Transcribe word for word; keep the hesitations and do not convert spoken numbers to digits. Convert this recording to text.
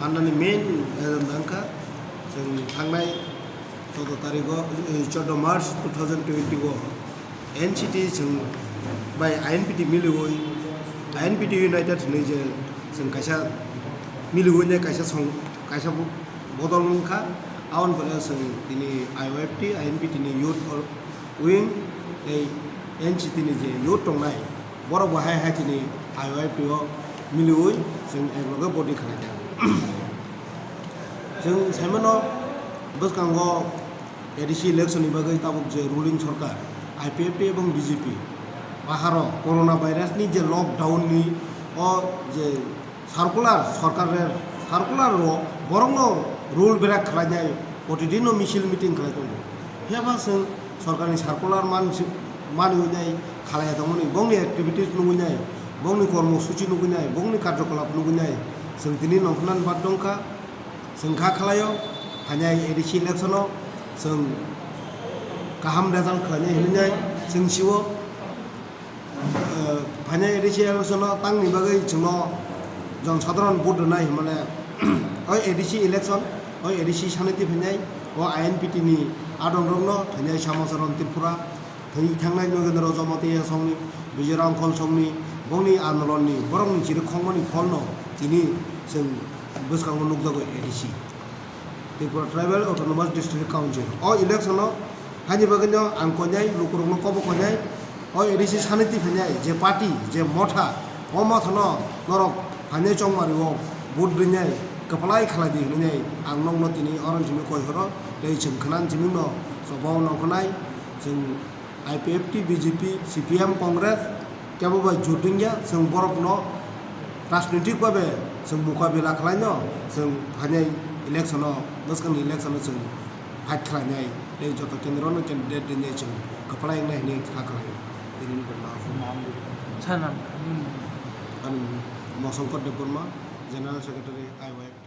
Anani main agenda wngkha chwng thangnai chwddo tarikh o, eh, chwddo March two thousand twenty o N C T chwng bai I N P T miliwi, I N P T United hinwi je chwng kaisa miliwi nai kaisa song, kaisa bodol wngkha. Aboni pore chwng tini I Y F T, I N P T ni youth wing tei N C T ni je youth tongnai, borok bo hai hai tini I Y F T o miliwi chwng ekloge body khlaijak. Chwng saimano bwskango A D C election ni bagwi tabuk je ruling sorkar, I P F T ebong B J P, baharo corona virus ni je lockdown ni o je circular, sorkar circular o borokno rule break khlainai, protidin no misil meeting khlai tongo. Phiya ba chwng sorkarni circular man-, manwi nai khalai tongmani, bongni activities nugwi nai, bongni kormo suchi nugwi nai, bongni karjokolap nugwi nai, chwng tini nongkhornani bad dongkha. Chwng kha khlaio, phainai A D C election o chwng kaham result khlainai hinwi nai chwng sio. Eh, phainai A D C election o tangni bagwi chwngno jon sadharon vote rwnai hinmale o A D C election, o A D C saniti phainai, o I N P T ni adongrokno phainai Samacharan Tripura, thwi thangnai Nogendra Jamatia songni, Bijoy Rangkhol songni, bongni andolonni, borokni chiri khongmani pholno tini chwng bwskango nukjago A D C. Tripura Tribal Autonomous District Council. O election o haini bagwi no ang koinai, lukurokno kobo koinai. O A D C saniti phainai je party, je motha, o motha no norok phainai chongmari o vote rinai kwplai khlai di hinwi ang nokno tini oro simi koi horo tei chwng khna simi no chobao nongkhornai chwng I P F T, B J P, C P M, Congress, kebo bai jut wngya, chwng borokno rajnitik babe chwng mukabila khlaino, chwng phainai election o, bwskangni election o chwng fight khlainai, tei joto kendro no candidate rinai chwng kwplai wngnai hinwi kha khlaio. Tini ni borma. Sanam. Ani Mosongkor Debbarma, General Secretary, I Y F T.